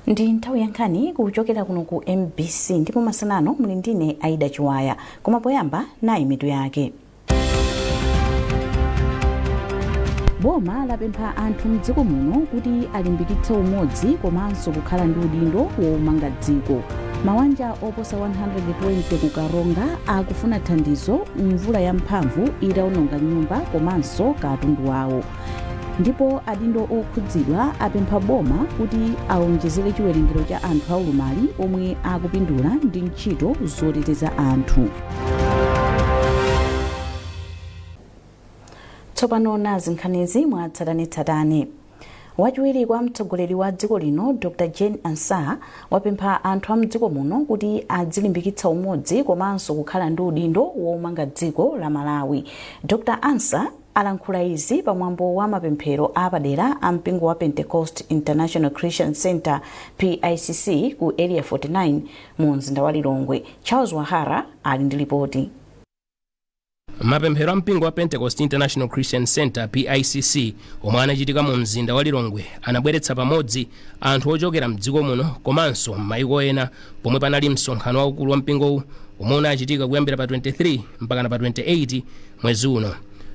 Ndi nthawi ya nkhani kuchokera kuno ku MBC, ndipo masana ano muli ndine Aida Chiwaya. Koma poyamba, nayi mitu yake. Boma lapempha anthu mdziko muno kuti alimbikitse umodzi komanso kukhala ndi udindo womanga dziko. Mawanja oposa 120 ku Karonga akufuna thandizo mvula yamphamvu itaononga nyumba komanso katundu wawo. Ndipo adindo okhudzidwa apempha boma kuti aonjezere chiwerengero cha anthu aulumali omwe akupindula ndi ntchito zoteteza anthu. Tsopano nazi nkhanizi mwatsatanetsatane. Wachiwiri kwa mtsogoleri wa dziko lino Dr Jane Ansah wapempha anthu a mdziko muno kuti adzilimbikitsa umodzi komanso kukhala ndi udindo womanga dziko la Malawi. Dr Ansah alankhula izi pa mwambo wa mapemphero apadera a mpingo wa Pentecost International Christian Center, PICC, ku Area 49 mu mzinda wa Lilongwe. Charles Wahara ali ndi lipoti. Mapemphero a mpingo wa Pentecost International Christian Center, PICC, omwe anachitika mu mzinda wa Lilongwe anabweretsa pamodzi anthu ochokera mdziko muno komanso m'mayiko ena, pomwe panali msonkhano waukulu wa mpingowu omwe unachitika kuyambira pa 23 mpakana pa 28 mwezi uno.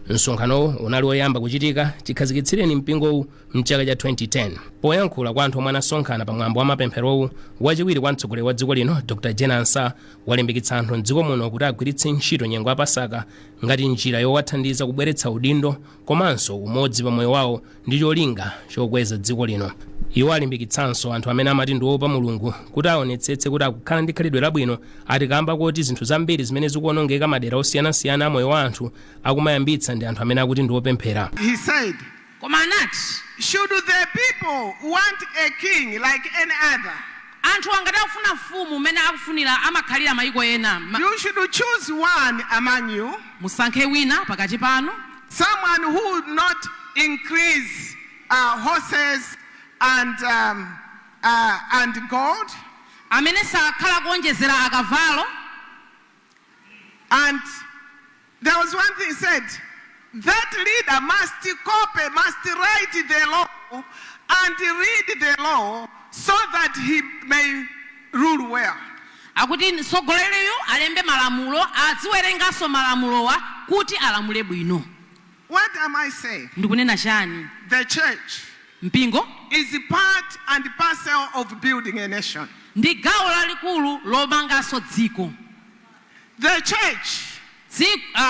Msonkhanowu unali woyamba kuchitika chikhazikitsireni mpingowu mchaka cha 2010. Poyankhula kwa anthu omwe anasonkhana pa mwambo wa mapempherowu, wachiwiri kwa mtsogoleri wa dziko lino Dr Jane Ansah walimbikitsa anthu mdziko muno kuti agwiritse ntchito nyengo ya Pasaka ngati njira yowathandiza kubweretsa udindo komanso umodzi pa moyo wawo ndi cholinga chokweza dziko lino. Iwo alimbikitsanso anthu amene amati ndi oopa Mulungu kuti aonetsetse kuti akukhala ndi khalidwe labwino, ati kamba koti zinthu zambiri zimene zikuonongeka madera osiyanasiyana a moyo wa anthu akumayambitsa ndi anthu amene akuti ndi opemphera. He said, Koma anati. Should the people want a king like any other? Anthu angati akufuna mfumu mmene akufunira amakhalira mayiko ena, You should choose one among you, musankhe wina pakati panu, someone who will not increase horses and gold, amene sakhala kuonjezera akavalo. And there was one thing he said, that leader must copy, must write the law and read the law so that he may rule well. Akuti mtsogoleriyu alembe malamulo, aziwerenganso malamulowa kuti alamule bwino. What am I saying? Ndikunena chani? The church Mpingo is part and parcel of building a nation. ndi gawo lalikulu lomanganso dziko. The church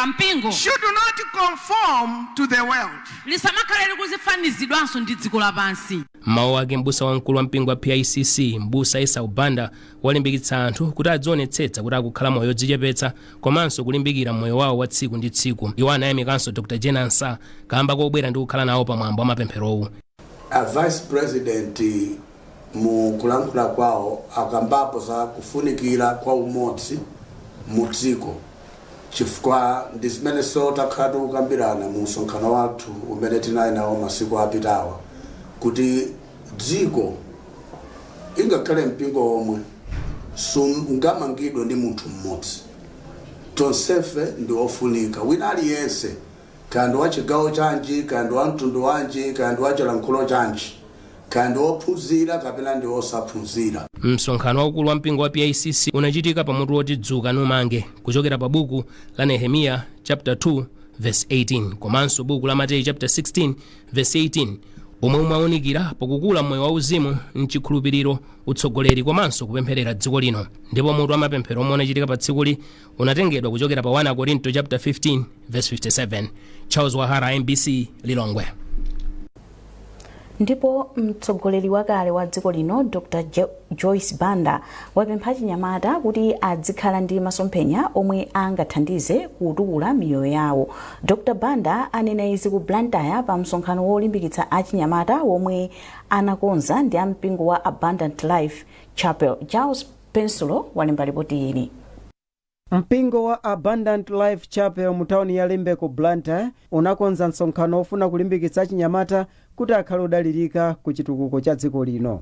Mpingo should not conform to the world. lisamakhale likuzifanizidwanso ndi dziko lapansi. M'mawu ake, m'busa wamkulu wa mpingo wa PICC, M'busa Esau Banda, walimbikitsa anthu kuti adzionetsetsa kuti akukhala moyo odzichepetsa komanso kulimbikira mmoyo wawo wa tsiku ndi tsiku. Iwo anayamikanso Dr Jane Ansah kamba kobwera ndi kukhala nawo pa mwambo wa mapempherowu. A Vice President mu kulankhula kwawo akambapo za kufunikira kwa umodzi mu dziko, chifukwa ndi zimenenso takhala tikukambirana mu msonkhano wathu umene tinali nawo masiku apitawa, kuti dziko ingakhale mpingo omwe sungamangidwe ndi munthu mmodzi. Tonsefe ndi ofunika, wina aliyense, kaya ndi wa chigawo chanji, kaya ndi wa mtundu wanji, kaya ndi wa chilankhulo chanji, kaya ndi ophunzira kapena ndi osaphunzira. Msonkhano waukulu wa mpingo wa PICC unachitika pa mutu woti "Dzuka Numange", kuchokera pa buku la Nehemiya chapter 2 verse 18 komanso buku la Mateyu chapter 16 verse 18, omwe umawunikira pakukula moyo wauzimu, mchikhulupiriro, utsogoleri komanso kupempherera dziko lino. Ndipo mutu wa mapemphero omwe unachitika pa tsikuli unatengedwa kuchokera pa 1 Akorinto chapter 15 verse 57. Charles Wahara, MBC, Lilongwe. Ndipo mtsogoleri wakale wa dziko lino Dr Joyce Banda wapempha achinyamata kuti adzikhala ndi masomphenya omwe angathandize kutukula miyoyo yawo. Dr Banda anena izi ku Blantyre pa msonkhano wolimbikitsa achinyamata womwe anakonza ndi ampingo wa Abundant Life Chapel. Charles Pensulo walemba ripoti ili. Mpingo wa Abundant Life Chapel mu tawuni ya Limbe ku Blantyre unakonza msonkhano ofuna kulimbikitsa achinyamata kuti akhale odalirika ku chitukuko cha dziko lino.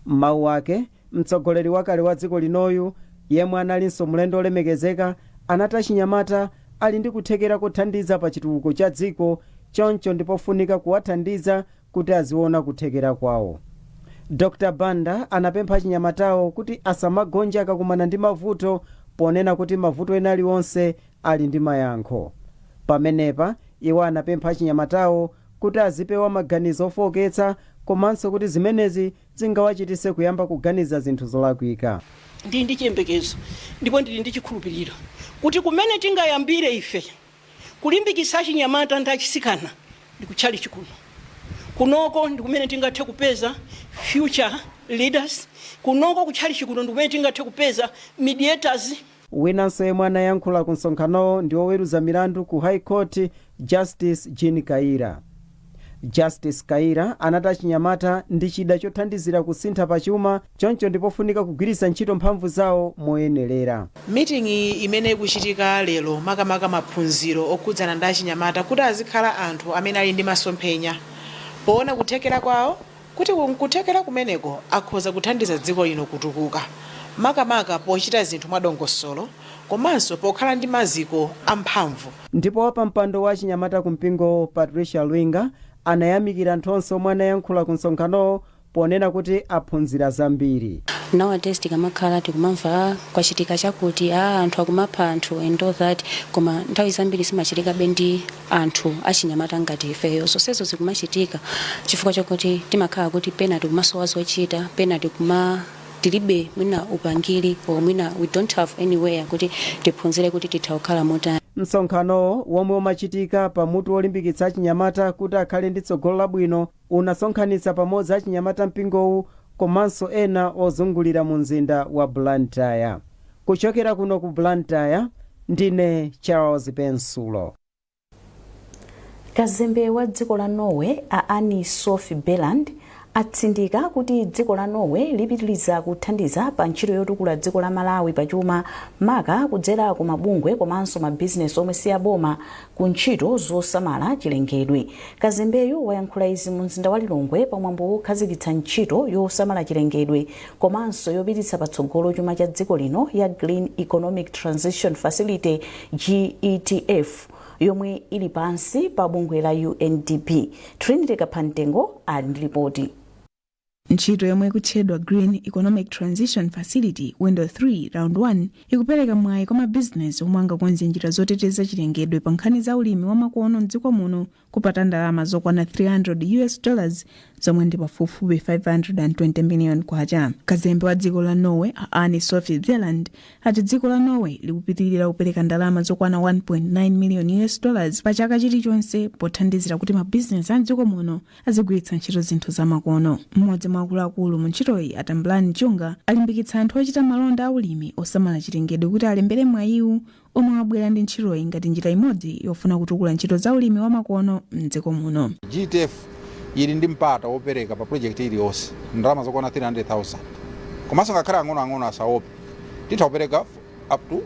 M'mawu ake, mtsogoleri wakale wa dziko linoyu, yemwe analinso mlendo olemekezeka, anati achinyamata ali ndi kuthekera kothandiza pa chitukuko cha dziko, choncho ndipofunika kuwathandiza kuti aziona kuthekera kwawo. Dr Banda anapempha achinyamatawo kuti asamagonje akakumana ndi mavuto, ponena kuti mavuto ena aliwonse ali ndi mayankho. Pamenepa iwo anapempha achinyamatawo kuti azipewa maganizo ofowoketsa komanso kuti zimenezi zingawachitise kuyamba kuganiza zinthu zolakwika. Ndili ndi chiyembekezo ndipo ndili ndi chikhulupiriro kuti kumene tingayambire ife kulimbikitsa achinyamata ndi achisikana ndi kutchalichi kuno. Kunoko ndi kumene tingathe kupeza future leaders. Kunoko kutchalichi kuno ndi kumene tingathe kupeza mediators. Winanso yemwe anayankhula ku msonkhanowo ndi woweruza milandu ku High Court, Justice Jean Kaira. Justice Kaira anati achinyamata ndi chida chothandizira kusintha pachuma, choncho ndipofunika kugwiritsa ntchito mphamvu zawo moyenerera. Meeting imene ikuchitika lero, makamaka maphunziro okhudzana ndi achinyamata kuti azikhala anthu amene ali ndi masomphenya poona kuthekera kwawo, kuti kuthekera kumeneko akhoza kuthandiza dziko lino kutukuka, makamaka pochita zinthu mwadongosolo komanso pokhala ndi maziko amphamvu. Ndipo wapampando wa achinyamata ku mpingo, Patricia Lwinga, anayamikira anthu onse omwe anayankhula ku msonkhanowo, ponena kuti aphunzira zambiri. Nowadays tikamakhala tikumamva, kwachitika chakuti, anthu akumapha anthu and all that, koma nthawi zambiri zimachitikabe ndi anthu achinyamata ngati ifeyo. Zonsezo zikumachitika chifukwa chakuti timakhala kuti pena tikumasowa zochita, pena tikuma tilibe mwina upangiri or mwina we don't have anywhere kuti tiphunzire kuti titha kukhala motani. Msonkhanowo, womwe umachitika pamutu wolimbikitsa achinyamata kuti akhale ndi tsogolo labwino, unasonkhanitsa pamodzi achinyamata mpingowu komanso ena ozungulira mu mzinda wa Blantyre. Kuchokera kuno ku Blantyre, ndine Charles Pensulo. Kazembe wa dziko la Norway, a Anne Sophie Beland, atsindika kuti dziko la Norway lipitiriza kuthandiza pa ntchito yotukula dziko la Malawi pachuma, maka kudzera ku mabungwe komanso mabizinesi omwe si aboma ku ntchito zosamala chilengedwe. Kazembeyu wayankhula izi mu mzinda wa Lilongwe pamwambo wokhazikitsa ntchito yosamala chilengedwe komanso yopititsa patsogolo chuma cha dziko lino ya Green Economic Transition Facility, GETF, yomwe ili pansi pa bungwe la UNDP. Trinity Kaphantengo ali ndi ripoti. Ntchito yomwe ikutchedwa Green Economic Transition Facility Window 3 Round 1 ikupereka mwayi kwa mabizinesi omwe angakonze njira zoteteza chilengedwe pa nkhani za ulimi wamakono mdziko muno kupata ndalama zokwana $300, zomwe ndi pafupifupi 520 million kwacha. Kazembe wa dziko la Norway, a Anne Sophie Zealand, ati dziko la Norway likupitirira kupereka ndalama zokwana 1.9 million US dollars pa chaka chilichonse pothandizira kuti mabizinesi a mdziko muno azigwiritsa ntchito zinthu zamakono. Mmodzi mwa akuluakulu mu ntchitoyi, Atambulani Chunga, alimbikitsa anthu ochita malonda aulimi osamala chilengedwe kuti alembere mwayiwu omwe wabwera ndi ntchitoyi ngati njira imodzi yofuna kutukula ntchito za ulimi wamakono mdziko muno. GTF ili ndi mpata wopereka pa project iliyonse ndalama zokwana 300,000, komanso ngakhale ang'onoang'ono asaope, titha kupereka up to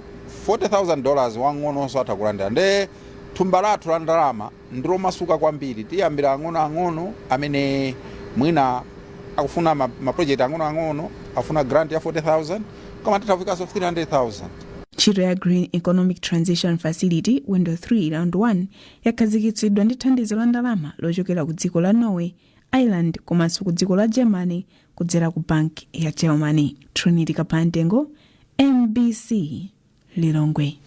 $40,000, wang'ononso atha kulandira. Nde thumba lathu la ndalama ndilomasuka kwambiri. Tiyambira ang'onoang'ono amene mwina akufuna ma project ang'onoang'ono, afuna grant ya 40,000, koma titha kufikanso 300,000. Ntchito ya Green Economic Transition Facility Window 3 Round 1 yakhazikitsidwa ndi thandizo la ndalama lochokera ku dziko la Norway, Ireland komanso ku dziko la Germany kudzera ku bank ya Germany. Trinity Kaphantengo, MBC, Lilongwe.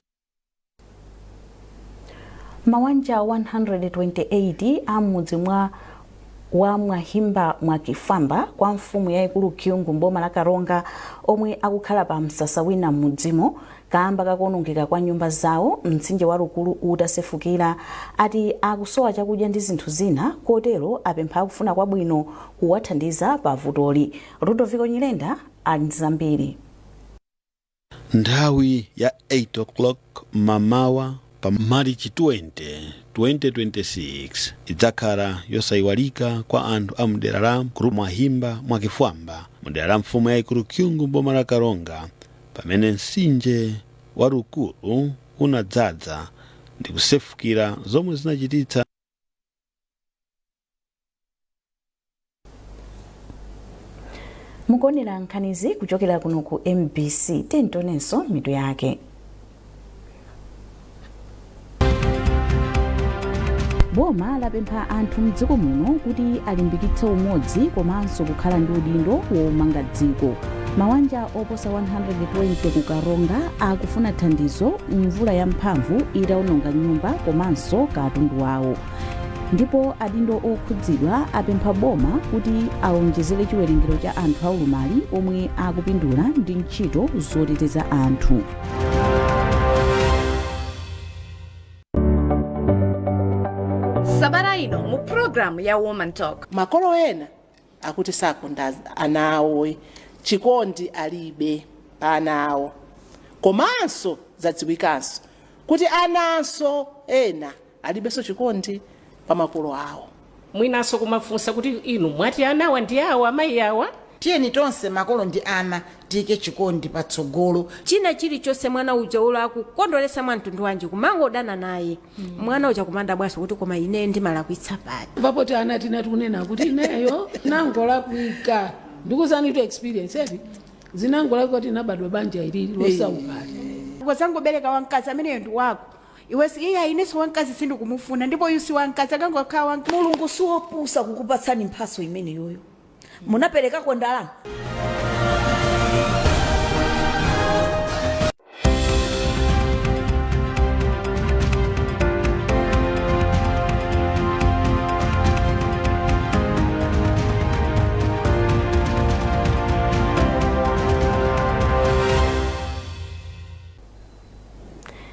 Mawanja 128 a m'mudzi mwa wa Mwahimba Mwakifamba kwa mfumu yayikulu Kyungu mboma la Karonga, omwe akukhala pa msasa wina m'mudzimo kamba kakuonongeka kwa nyumba zawo mtsinje wa Rukulu utasefukira, ati akusowa chakudya ndi zinthu zina, kotero apempha akufuna kwabwino kuwathandiza pa vutoli. Rudoviko Nyirenda ali ndi zambiri. Nthawi ya 8 o'clock mamawa pa Marichi 20, 2026 idzakhala yosayiwalika kwa anthu a mdera la Mwahimba Mwakifwamba mdera la mfumu yayikulu Kyungu boma la Karonga, pamene mtsinje wa Rukulu unadzaza ndi kusefukira, zomwe zinachititsa Mukuonera nkhanizi kuchokera kuno ku MBC. Tionenso mitu yake. Boma lapempha anthu mdziko muno kuti alimbikitse umodzi komanso kukhala ndi udindo womanga dziko. Mawanja oposa 120 ku Karonga akufuna thandizo mvula yamphamvu itawononga nyumba komanso katundu wawo. Ndipo adindo okhudzidwa apempha boma kuti awonjezere chiwerengero cha anthu aulumali omwe akupindula ndi ntchito zoteteza anthu. Sabata ino mu programu ya Woman Talk. Makolo ena akuti sakonda ana awo, chikondi alibe pa ana awo, komanso zadziwikanso kuti ananso ena alibenso chikondi pa makolo awo. Mwinanso kumafunsa kuti, "Inu mwati anawa ndi awa, amayi awa?" Tiyeni tonse, makolo ndi ana, tiyike chikondi patsogolo. China chilichonse mwana uja ulo akukondweresa mwa mtundu wanji, kumangodana naye mwana uja, kumanda bwaso kuti, "Koma ine ndimalakwitsa pati?" Vapoti ana tinati kunena kuti ineyo nangolakwika, ndikuzani to experience eti zinangolakwika kuti inabadwa banja ilili losaukali. Ukazangobereka wamkazi, ameneyo ndi wako iwe. Iye inenso wamkazi sindikumufuna, ndipo uyu si wamkazi, akangokhala wamkazi. Mulungu siwopusa kukupatsani mphaso imeneyoyo. Munaperekako ndalama?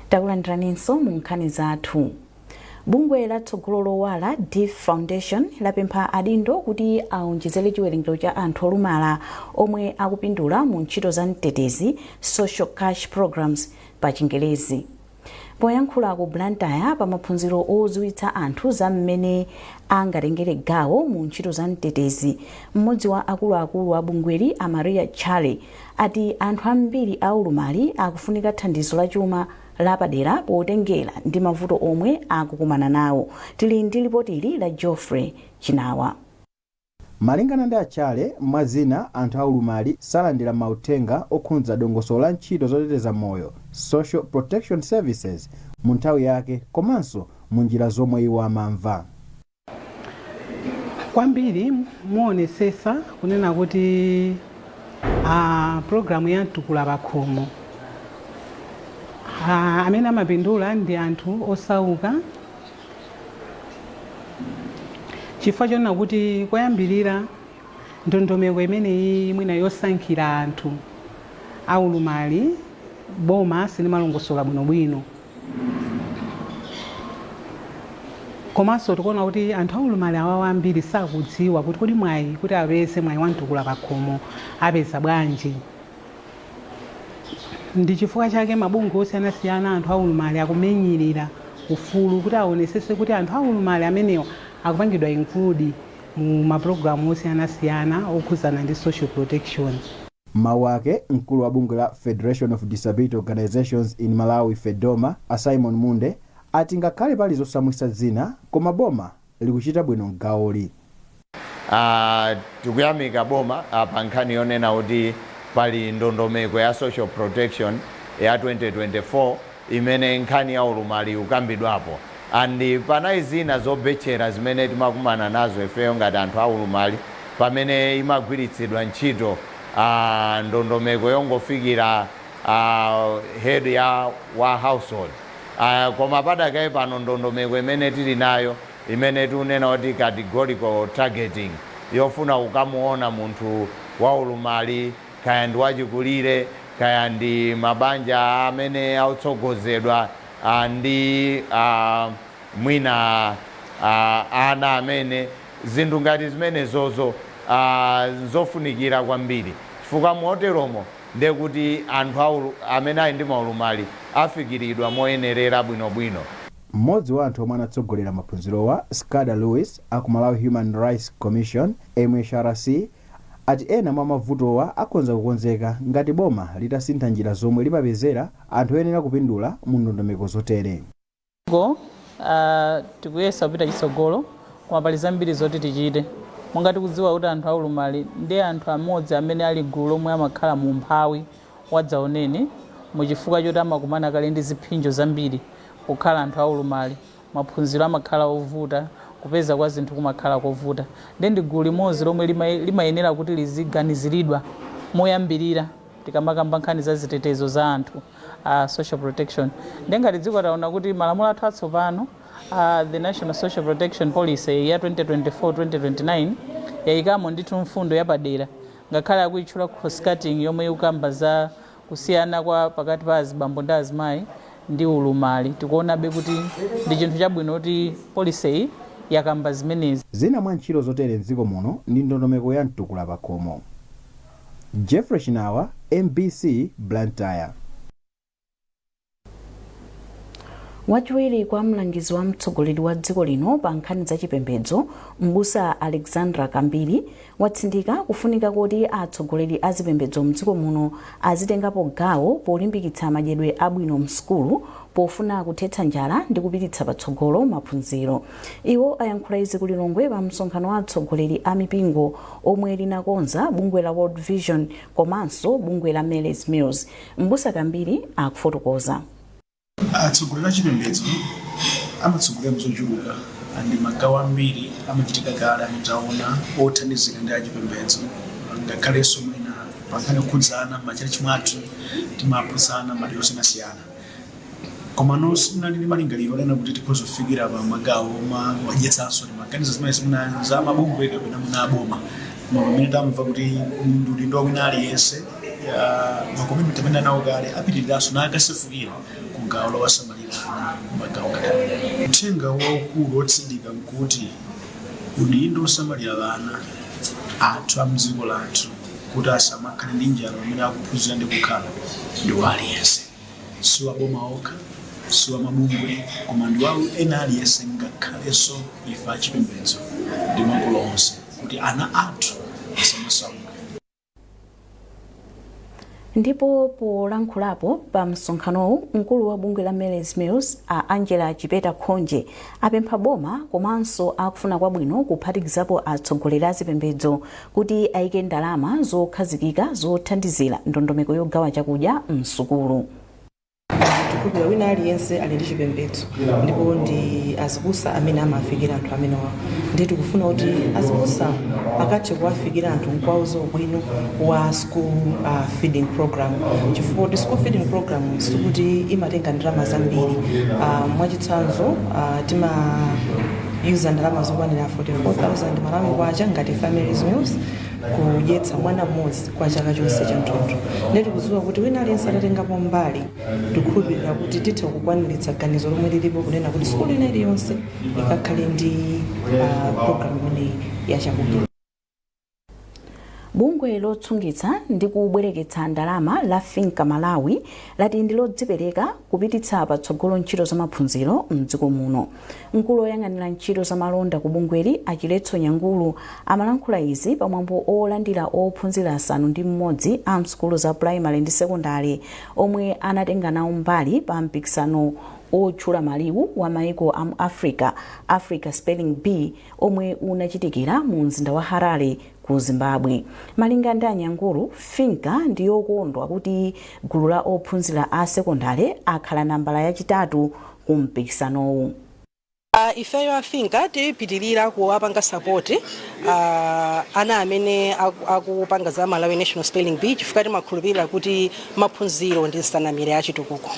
Takulandiraninso mu nkhani zathu. Bungwe la Tsogolo Lowala, DEEF Foundation, lapempha adindo kuti aonjezere chiwerengero cha anthu olumala omwe akupindula mu ntchito za mtetezi, social cash programs pa Chingerezi. Poyankhula ku Blantyre pa maphunziro odziwitsa anthu za mmene angatengere gawo mu ntchito za mtetezi, mmodzi wa akuluakulu a bungweli, a Maria Charlie, ati anthu ambiri a ulumali akufunika thandizo la chuma lapadera potengera ndi mavuto omwe akukumana nawo. Tili ndi lipotili la Geoffrey Chinawa. Malingana ndi Achale, mwazina anthu aulumali salandira mauthenga okhudza dongosolo la ntchito zoteteza moyo, social protection services, mu nthawi yake komanso mu njira zomwe iwo amamva. Kwambiri muonesesa kunena kuti programu ya Mtukula Pakhomo, amene amapindula ndi anthu osauka, chifukwa chonena kuti koyambirira ndondomeko imeneyi mwina yosankhira anthu aulumali boma silimalongosola bwinobwino. Komanso tikuona kuti anthu aulumali awawa ambiri sakudziwa kuti kodi mwayi kuti apeze mwayi wa Mtukula Pakhomo apeza bwanji. Ndi chifukwa chake mabungwe osiyanasiyana anthu aulumali akumenyerera ufulu kuti aonesese kuti anthu aulumali amenewa akupangidwa include mu mapulogalamu osiyanasiyana okhuzana ndi social protection. Mawu ake, mkulu wa bungwe la Federation of Disability Organizations in Malawi, FEDOMA, a Simon Munde, ati ngakhale pali zosamwisa zina, koma boma likuchita bwino mgawoli. Tikuyamika boma pa nkhani yonena kuti pali ndondomeko ya social protection ya 2024 imene nkhani ya ulumali ikukambidwapo, and panali zina zobetchera zimene timakumana nazo ifeyo ngati anthu a ulumali pamene imagwiritsidwa ntchito ndondomeko yongofikira head ya wa household, koma padakaye pano ndondomeko imene tili nayo imene tikunena kuti categorical targeting, yofuna kukamuona munthu wa ulumali, kaya ndi wachikulire, kaya ndi mabanja amene akutsogozedwa ndi mwina ana amene zinthu ngati zimenezozo nzofunikira kwambiri, chifukwa moteromo ndiye kuti anthu amene ali ndi maulumali afikiridwa moyenerera bwinobwino. Mmodzi wa anthu omwe anatsogolera maphunzirowa, Scada Lewis, aku Malawi Human Rights Commission, MHRC, ati ena mwa mavutowa akhonza kukonzeka ngati boma litasintha njira zomwe limapezera anthu oyenera kupindula mu ndondomeko zotere. Go tikuyesa kupita chitsogolo, koma pali zambiri zoti tichite. Monga tikudziwa kuti anthu aulumali ndi anthu amodzi amene ali gulu lomwe amakhala mu umphawi wadzaoneni, muchifukwa choti amakumana kale ndi ziphinjo zambiri kukhala anthu aulumali. Maphunziro amakhala ovuta, kupeza kwa zinthu kumakhala kovuta, ndi ndi gulu limodzi lomwe limayenera kuti liziganiziridwa moyambirira tikamakamba nkhani za zitetezo za anthu, social protection. Ndi ngati dziko taona kuti malamulo athu atsopano, the National Social Protection Policy ya 2024-2029, yayikamo ndithu mfundo yapadera, ngakhale akuyitchula cross cutting, yomwe ikukamba za kusiyana kwa pakati pa azibambo ndi azimayi ndi ulumali. Tikuonabe kuti ndi chinthu chabwino kuti policy iyi yakamba zimenezi. Zina mwa ntchito zotere mdziko muno ndi ndondomeko ya Mtukula Pakhomo. Jeffrey Chinawa, MBC, Blantyre. Wachiwiri kwa mlangizi wa mtsogoleri wa dziko lino pa nkhani za chipembedzo, M'busa Alexandra Kambiri, watsindika kufunika koti atsogoleri a zipembedzo mdziko muno azitengapo gawo polimbikitsa madyedwe abwino msukulu pofuna kuthetsa njala ndi kupititsa patsogolo maphunziro. Iwo ayankhula izi ku Lilongwe pa msonkhano wa atsogoleri a mipingo omwe linakonza bungwe la World Vision komanso bungwe la Mary's Meals. M'busa Kambiri akufotokoza. Atsogoleri achipembedzo amatsogolera mzochuluka, ndi magawo ambiri amachitika kale amene taona othandizika ndi achipembedzo, ngakhalenso mwina pa nkhani yokhudzana m'matchalitchi mwathu timaphunzitsana madera osiyanasiyana. Komano sitinali ndi malingaliro onena kuti tikhoza kufikira pa magawo omawadyetsanso. Timaganiza zimene zimuna za mabungwe kapena muna aboma, koma pamene tamva kuti ndi udindo wa wina aliyense, ma commitment amene anawo kale apitiriranso nakasefukira ku gawo lowasamalira ana magawo ngati amenewo. Uthenga waukulu wotsindika nkuti udindo osamalira ana athu a mdziko lathu kuti asamakhale ndi njala pamene akuphunzira ndi kukhala ndi wa aliyense, si wa boma okha, si wa mabungwe, koma ndi wa ena aliyense, ngakhalenso ife achipembedzo ndi makolo onse, kuti ana athu asamasauke. Ndipo polankhulapo pa msonkhanowu, mkulu wa bungwe la Mary's Meals, a Angela Chipeta Khonje, apempha boma komanso akufuna kwabwino, kuphatikizapo atsogoleri a zipembedzo, kuti ayike ndalama zokhazikika zothandizira ndondomeko yogawa chakudya msukulu. Tikukhulupirira wina aliyense ali ndi chipembedzo, ndipo ndi azibusa amene amafikira anthu amenewa. Ndiye tikufuna kuti azibusa akathe kuwafikira anthu nkuwauza ubwino wa school feeding program, chifukwa kuti school feeding program sikuti imatenga ndalama zambiri. Mwachitsanzo, timayuza ndalama zokwanira 44,000 Malawi kwacha ngati Families Meals kudyetsa mwana mmodzi kwa chaka chonse cha mthunthu. Ndiye tikudziwa kuti wina aliyense atatengapo mbali, tikukhulupirira kuti titha kukwaniritsa ganizo lomwe lilipo kunena kuti sukulu ina iliyonse ikakhale ndi program imeneyi ya chakudya. Bungwe lotsungitsa ndi kubwereketsa ndalama la FINCA Malawi lati ndi lodzipereka kupititsa patsogolo ntchito za maphunziro mdziko muno. Mkulu woyang'anira ntchito za malonda ku bungweli, Achiletso Nyangulu, amalankhula izi pamwambo olandira ophunzira 6 a msukulu za primary ndi sekondari omwe anatenga nawo mbali pa mpikisano otchula maliwu wa maiko a mu Africa, Africa Spelling Bee, omwe unachitikira mu mzinda wa Harare ku Zimbabwe. Malinga ndi Anyangulu, FINCA ndi yokondwa kuti gulu la ophunzira a sekondari akhala nambala yachitatu ku mpikisanowu. Ifeyo a FINCA tipitirira kuwapanga support ana amene akupanga za Malawi National Spelling Bee, chifukwa timakhulupirira kuti maphunziro ndi nsanamira ya chitukuko.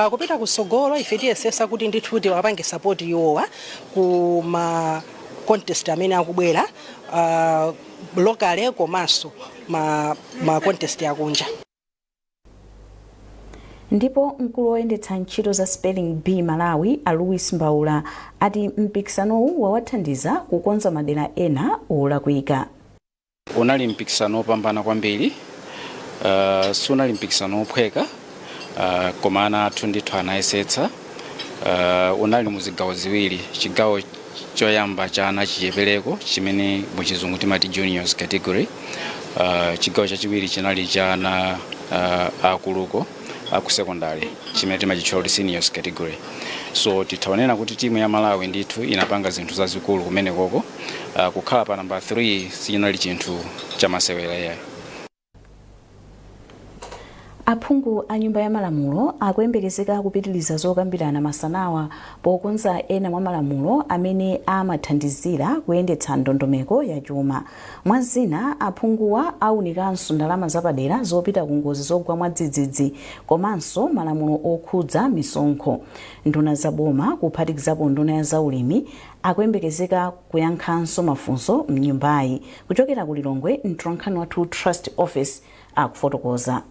Kupita kusogolo, ife tiyesesa kuti ndithu tiwapange support iwowa ku ma contest amene akubwera locally komanso ma contest akunja. Ndipo mkulu woyendetsa ntchito za Spelling Bee Malawi, a Louis Mbaula, ati mpikisanowu wawathandiza kukonza madera ena olakwika. Unali mpikisano wopambana kwambiri. Sunali mpikisano wophweka, koma ana athu ndithu anayesetsa. Unali mu zigawo ziwiri: chigawo choyamba cha ana achichepereko, chimene muchizungu timati juniors category, chigawo chachiwiri chinali cha ana akuluko aku secondary, chimene timachitchula kuti seniors category. So tithaonena kuti timu ya Malawi ndithu inapanga zinthu zazikulu kumenekoko. Kukhala pa namba 3 sichinali chinthu chamasewera yayi. Aphungu a Nyumba ya Malamulo akuyembekezeka kupitiliza zokambirana masanawa pokonza ena mwa malamulo amene amathandizira kuyendetsa ndondomeko ya chuma. Mwa zina, aphunguwa aunikanso ndalama zapadera zopita ku ngozi zogwa mwadzidzidzi komanso malamulo okhudza misonkho. Nduna za boma, kuphatikizapo nduna ya zaulimi, akuyembekezeka kuyankhanso mafunso mnyumbayi. Kuchokera ku Lilongwe, mtolankhani wathu Trust Office akufotokoza.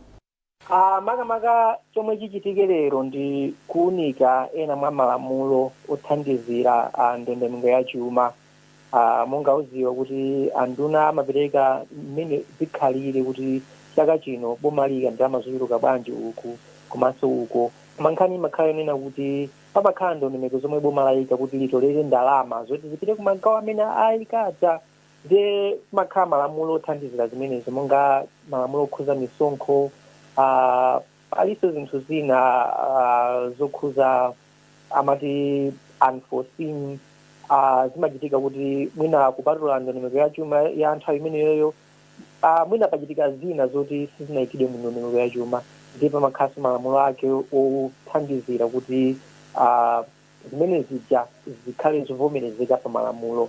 Makamaka chomwe chichitike lero ndi kuunika ena mwa malamulo othandizira ndondomeko ya chuma. Monga uziwa kuti anduna amapereka mmene zikhalire kuti chaka chino boma liyika ndalama zochuluka bwanji uku komanso uko. Koma nkhani imakhala yonena kuti pamakhala ndondomeko zomwe boma layika kuti litolere ndalama zoti zipite ku magawo amene ayikaja. Ndiye kumakhala malamulo othandizira zimenezo, monga malamulo okhuza misonkho. Palinso zinthu zina zokhuza amati unforeseen, zimachitika kuti mwina kupatula ndondomeko ya chuma ya nthawi imeneyoyo, mwina pachitika zina zoti sizinayikidwe mu ndondomeko ya chuma, ndiye pamakhalanso malamulo ake othandizira kuti zimene zija zikhale zovomerezeka pa malamulo.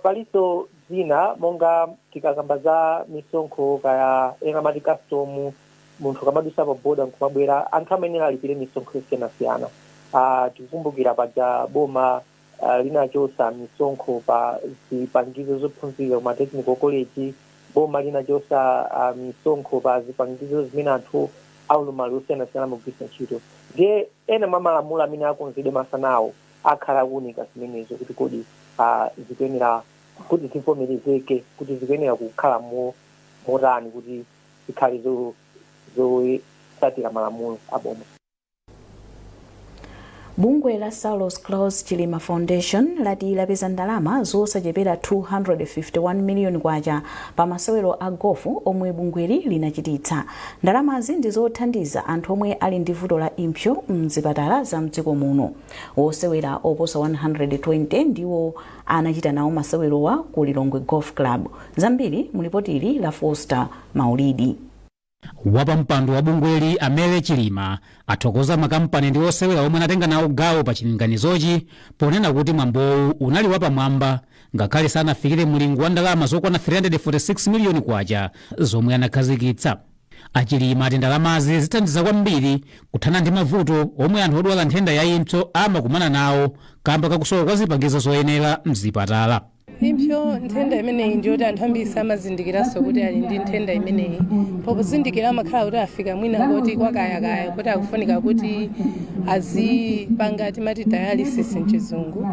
Palinso zina monga tikakamba za misonkho, kaya ena amati custom, munthu kamadusa pa boda nkumabwera, anthu amayenera alipire misonkho yosiyanasiyana. Tikukumbukira paja boma linachosa misonkho pa zipangizo zophunzira kuma technical college, boma linachosa misonkho pa zipangizo zimene anthu aulumali osiyanasiyana amagwiritsa ntchito. Ndiye ena mwa malamulo amene akonzedwe masanawo akhala akuunika zimenezo, kuti kodi zikuyenera kuti zivomerezeke, kuti zikuyenera kukhala motani kuti zikhale zotsatira malamulo aboma. Bungwe la Saulos Klaus Chilima Foundation lati lapeza ndalama zosachepera 251 miliyoni kwacha pa masewero a gofu omwe bungweli linachititsa. Ndalamazi ndi zothandiza anthu omwe ali ndi vuto la impsyo mzipatala za mdziko muno. Wosewera oposa 120 ndiwo anachita nawo masewerowa ku Lilongwe Golf Club. Zambiri mu lipoti ili la Foster Maulidi. Wapampando wa bungweli a Mary Chilima athokoza makampani ndi osewera omwe anatenga nawo gawo pa chilinganizochi ponena kuti mwambowu unali wapamwamba ngakhale sanafikire mlingo wa ndalama zokwana 346 miliyoni kwacha zomwe anakhazikitsa. A Chilima ati ndalamazi zithandiza kwambiri kuthana ndi mavuto omwe anthu odwala nthenda ya impso amakumana nawo kamba kakusowa kwa zipangizo zoyenera mzipatala. Impsyo, nthenda imeneyi ndiyoti anthu ambiri samazindikiranso kuti ali ndi nthenda imeneyi. Popozindikira amakhala kuti afika mwina koti kwakayakaya, kuti akufunika kuti azipanga timati dialysis mchizungu.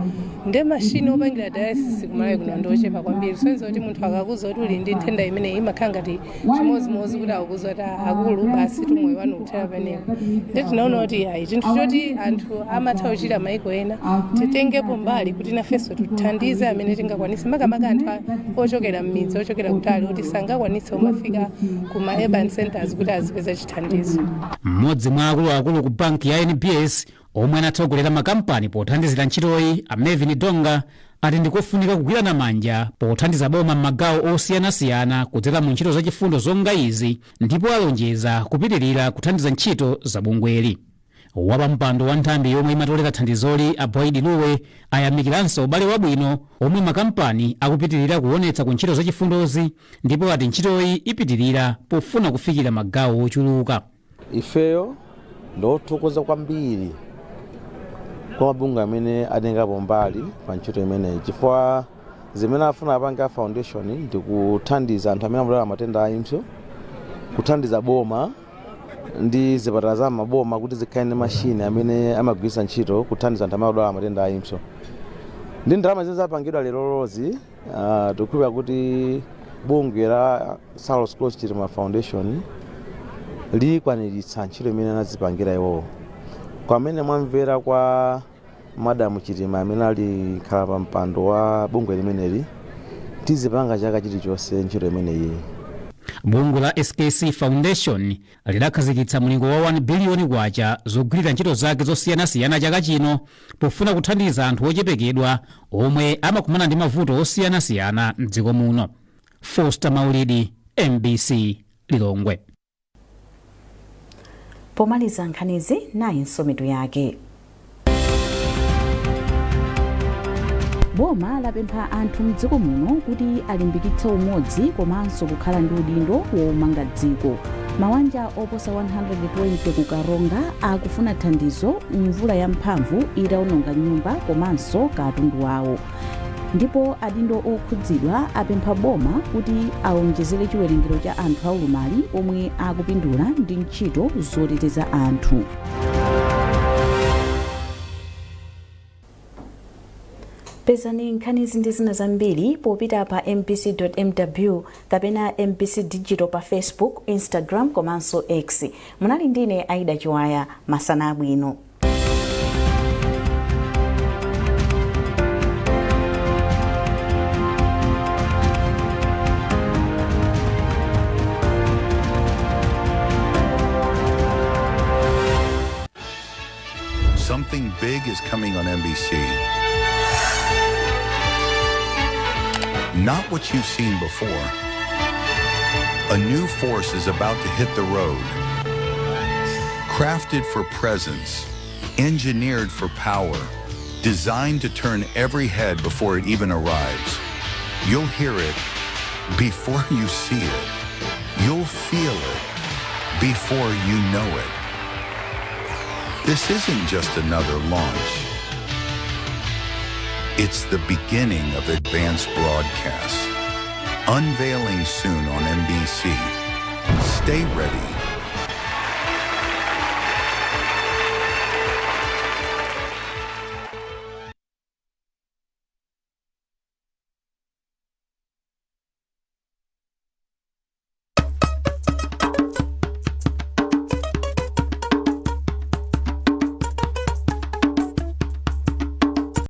Nde mashini opangira dialysis kumalawi kuno ndiochepa kwambiri, kusonyeza kuti munthu akakuza kuti uli ndi nthenda imeneyi imakhala ngati chimodzimodzi kuti akukuza kuti akulu basi tumoyo wanu kuthera pamenepo. Nde tinaona kuti ayi, chinthu choti anthu amatha kuchita maiko ena, titengepo mbali kuti nafenso tithandize amene tingakwanise, makamaka anthu ochokera m'midzi, ochokera kutali, kuti sangakwanitse kumafika ku ma urban centers kuti azipeza chithandizo. Mmodzi mwa akuluakulu ku banki ya NBS omwe anatsogolera makampani pothandizira ntchitoyi, a Mervyn Donga, ati ndikofunika kugwirana manja pothandiza boma m'magawo osiyanasiyana kudzera mu ntchito zachifundo zonga izi, ndipo alonjeza kupitirira kuthandiza ntchito za bungweli. Wapampando wa nthambi yomwe imatolera thandizoli, a Boyd Luwe, ayamikiranso ubale wabwino omwe makampani akupitirira kuonetsa ku ntchito zachifundozi ndipo ati ntchitoyi ipitirira pofuna kufikira magawo ochuluka. Ifeyo ndothokoza kwambiri kwa mabungwe amene atengapo mbali pa ntchito imeneyi, chifukwa zimene afuna apange a foundation ndi kuthandiza anthu amene amadwala matenda a impsyo, kuthandiza boma ndi zipatala za maboma kuti zikhale ndi mashini amene amagwiritsa ntchito kuthandiza anthu amene amadwala matenda a impsyo. Ndi ndalama zimene zapangidwa lerolozi, tikukhulupirira kuti bungwe la Saulos Klaus Chilima Foundation likwaniritsa ntchito imene anazipangira iwowo. Kwamene mwamvera kwa Madamu Chilima amene ali khala pa mpando wa bungwe limeneli, tizipanga chaka chilichonse ntchito imeneyi. Bungwe la SKC Foundation lidakhazikitsa mlingo wa 1 biliyoni kwacha zogwirira ntchito zake zosiyanasiyana chaka chino pofuna kuthandiza anthu ochepekedwa omwe amakumana ndi mavuto osiyanasiyana mdziko muno. Foster Maulidi, MBC, Lilongwe. Pomaliza nkhanizi, nayinso mitu yake. Boma lapempha anthu mdziko muno kuti alimbikitse umodzi komanso kukhala ndi udindo womanga dziko. Mawanja oposa 120 ku Karonga akufuna thandizo mvula yamphamvu itaononga nyumba komanso katundu wawo. Ndipo adindo okhudzidwa apempha boma kuti aonjezere chiwerengero cha anthu aulumali omwe akupindula ndi ntchito zoteteza anthu. Pezani nkhanizi ndi zina zambiri popita pa mbc.mw kapena MBC Digital pa Facebook, Instagram komanso X. Munali ndine Aida Chiwaya, masana abwino. Something big is coming on MBC. Not what you've seen before. A new force is about to hit the road. Crafted for presence, engineered for power, designed to turn every head before it even arrives. You'll hear it before you see it. You'll feel it before you know it. This isn't just another launch. It's the beginning of advanced broadcasts. Unveiling soon on MBC. Stay ready.